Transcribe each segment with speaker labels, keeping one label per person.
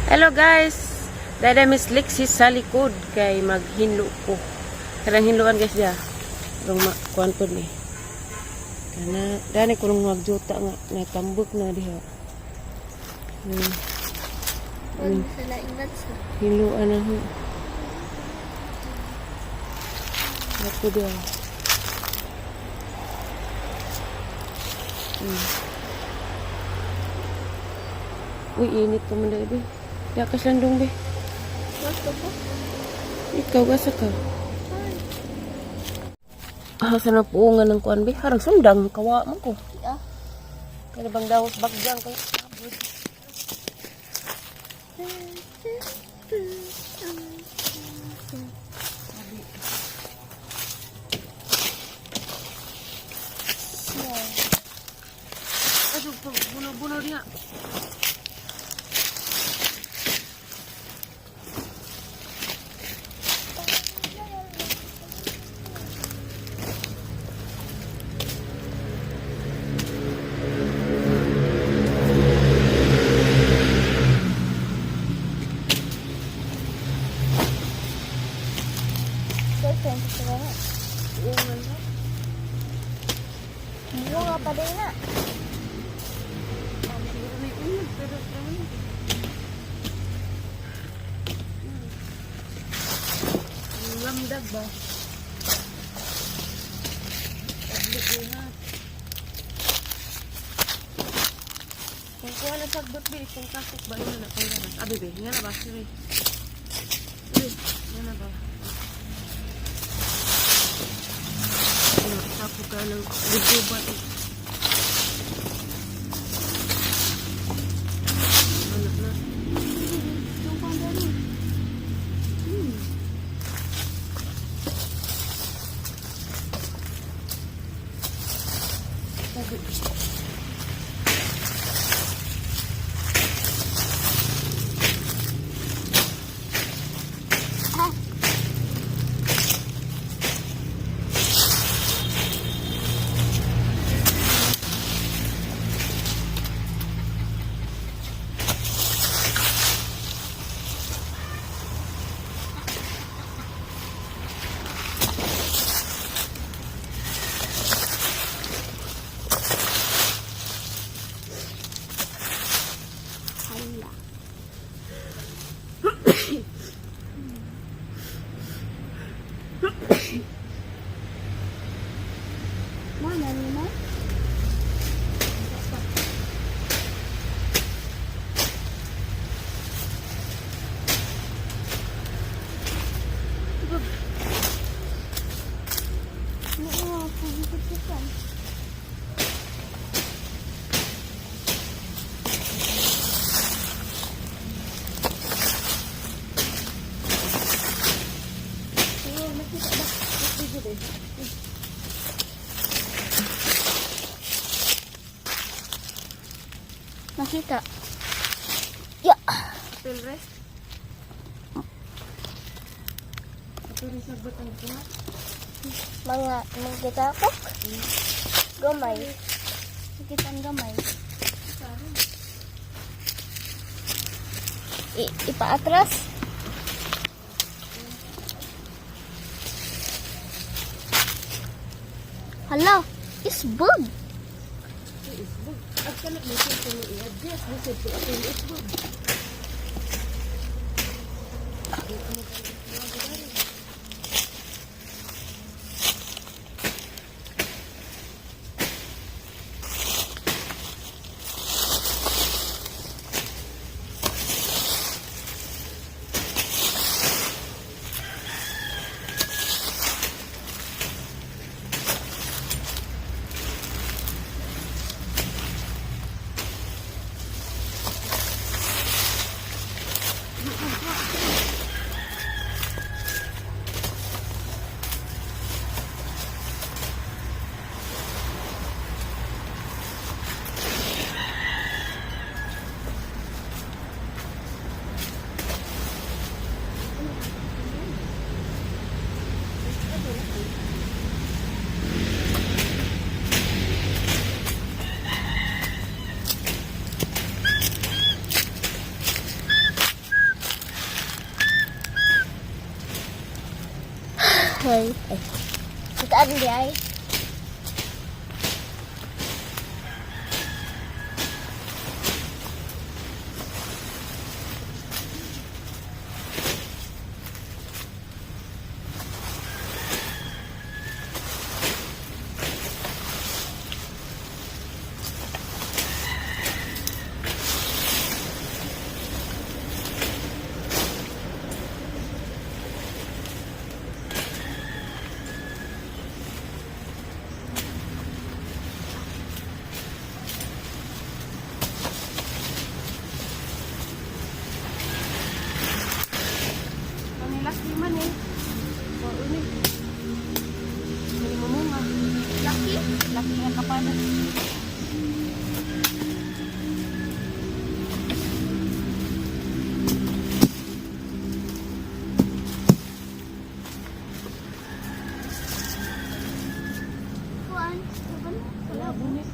Speaker 1: Hello guys! Dada Miss Lexi sa likod kay maghinlo ko. Kanang hinluan guys dia. Rong kuan pod ni. Kana dani ko nung magjuta nga natambok na diha.
Speaker 2: Sa laing bansa.
Speaker 1: Hinluan na ho. Ako diha. Uy, init pa man dahil, be. Di ka slandong, be.
Speaker 2: Gusto ko.
Speaker 1: Ikaw, gasa ka. Ah, sana puungan ng kuan, be. Harang sundang, kawa man ko.
Speaker 2: Ah.
Speaker 1: Kaya bang dawas bagyang kay. Aduh, buno-buno diha.
Speaker 2: Girlfriend ko na.
Speaker 1: Puungan ha.
Speaker 2: Bunga pa din na.
Speaker 1: Siguro na yung unod, pero ano. Ang lamdag ba? Tablik ko ha. Kung kuha na sagbot, be, kung kasok ba, yun na, kung labas. Abi, be, nga na ba? Sige. Be, nga na ba? Ano, tapo ka ng gugubat. Ano na?
Speaker 2: Yung pang.
Speaker 1: Sabi.
Speaker 2: Ah. Hala. Mana ni ma? Oo, pagkakita. Oo, nakita ba? Nakita. Ya.
Speaker 1: Pilres? Ito rin sagbot ang kuha.
Speaker 2: Mga mga ko. Gamay. Nakita ang gamay. Ipaatras. Hala, isbog.
Speaker 1: Isbog. At kanat mo siya kung i-adjust. Lisod ko ako yung isbog.
Speaker 2: Kahoy. Ay. Kitaan di ay.
Speaker 1: Laki man eh. Oo ni. May mamunga.
Speaker 2: Laki?
Speaker 1: Laki nga kapada.
Speaker 2: Kuan.
Speaker 1: Wala bunit.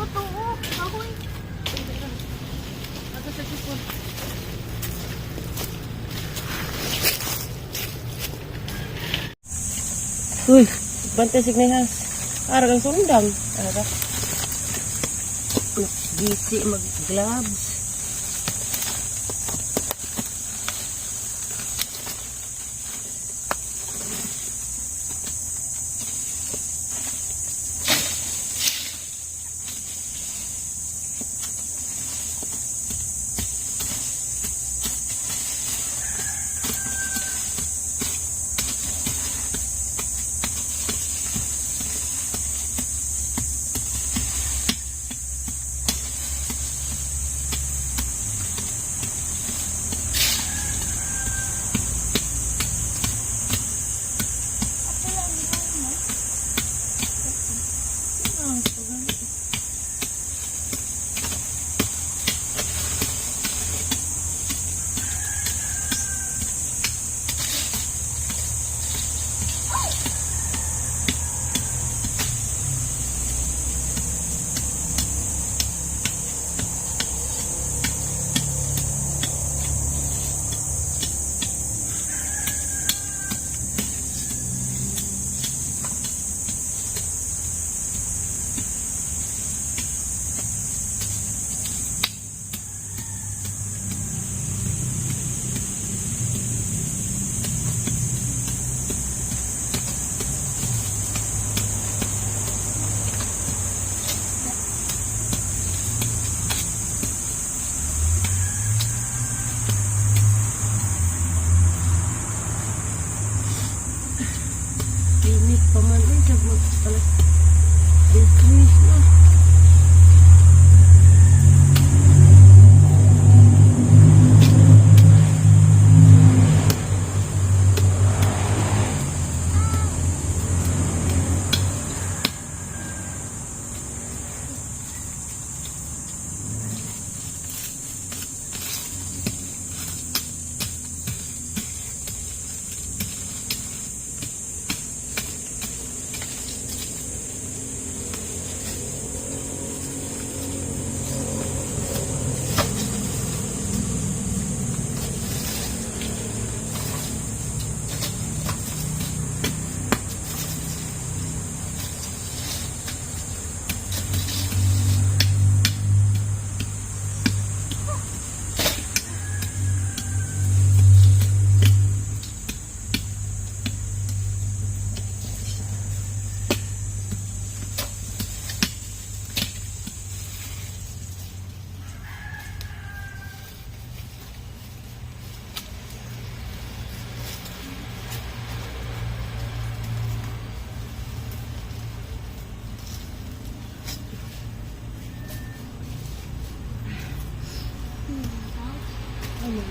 Speaker 2: Totoo. Kahoy.
Speaker 1: Ato sa sipon. Uy, bantay signihas. Ara kang sundang. Ara. Busy mag-gloves. Clinic pa man. Ay, sabot pala. Business na. Ano?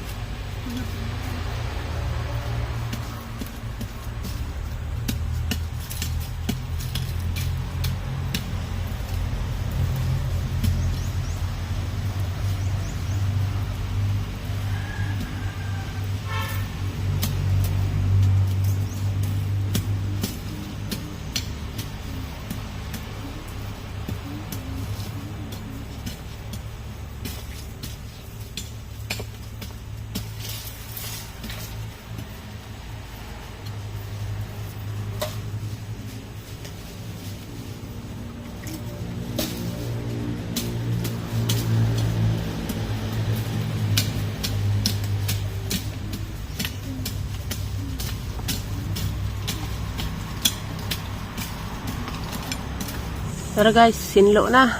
Speaker 1: Tara guys, sinlo na.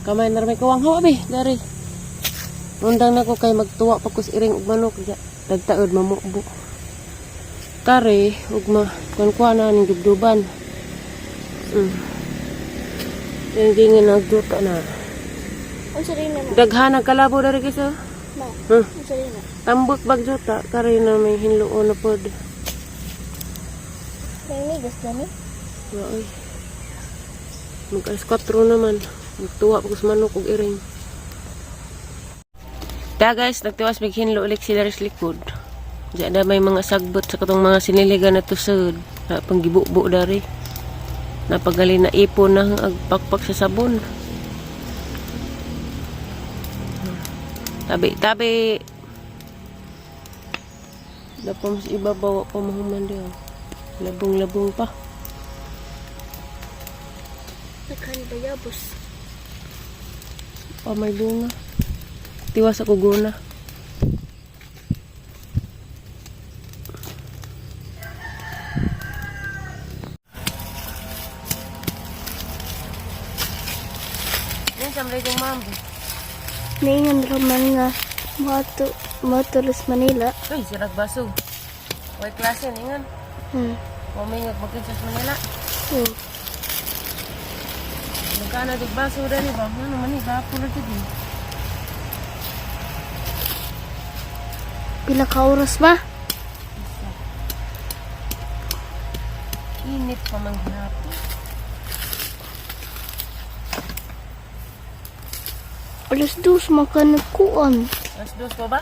Speaker 1: Kamay na may kuwang hawa be, dari. Undang na ko kay magtuwa pa ko sa iring ug manok diya. Tagtaod mamubo. Kare ug ma kuan na ning dubduban. Hindi nga nagduta na.
Speaker 2: Unsa rin na, ma?
Speaker 1: Daghan ang kalabo dari guys, oh.
Speaker 2: Ma,
Speaker 1: Huh.
Speaker 2: unsa rin na?
Speaker 1: Tambok bagjuta kare na may hinluon na pod.
Speaker 2: May migas gani?
Speaker 1: Waoy. Mag alas 4 naman. Magtuwa pa ko sa manok ug iring. Ta guys, nagtiwas mig hinlo ulit sila sa likod. Diyan na may mga sagbot sa katong mga siniligan na tusod. Na panggibubo dari. Napagali na ipon na ang agpakpak sa sabon. Tabi, tabi. Lapom sa ibabaw pa mahuman diyo. Labong-labong pa.
Speaker 2: Nagkan bayabos.
Speaker 1: Pa may bunga. Tiwas ako guna. Yan, sa mga kong mambo.
Speaker 2: Ningon raman nga moto motolos Manila.
Speaker 1: Uy, sirag baso. Way klase, ningan. Pumingag magkinsas Manila.
Speaker 2: Oh.
Speaker 1: Magkano dig baso dali ba? Ano man ni, bapo na jud ni.
Speaker 2: Pila ka oras ba?
Speaker 1: Init pa man gihapon.
Speaker 2: 2:00 man ka nagkuan.
Speaker 1: 2:00 pa ba?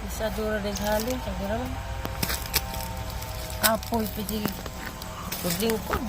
Speaker 1: Isa dura din halin, sabi naman. Kapoy, pwede. Paglingkod.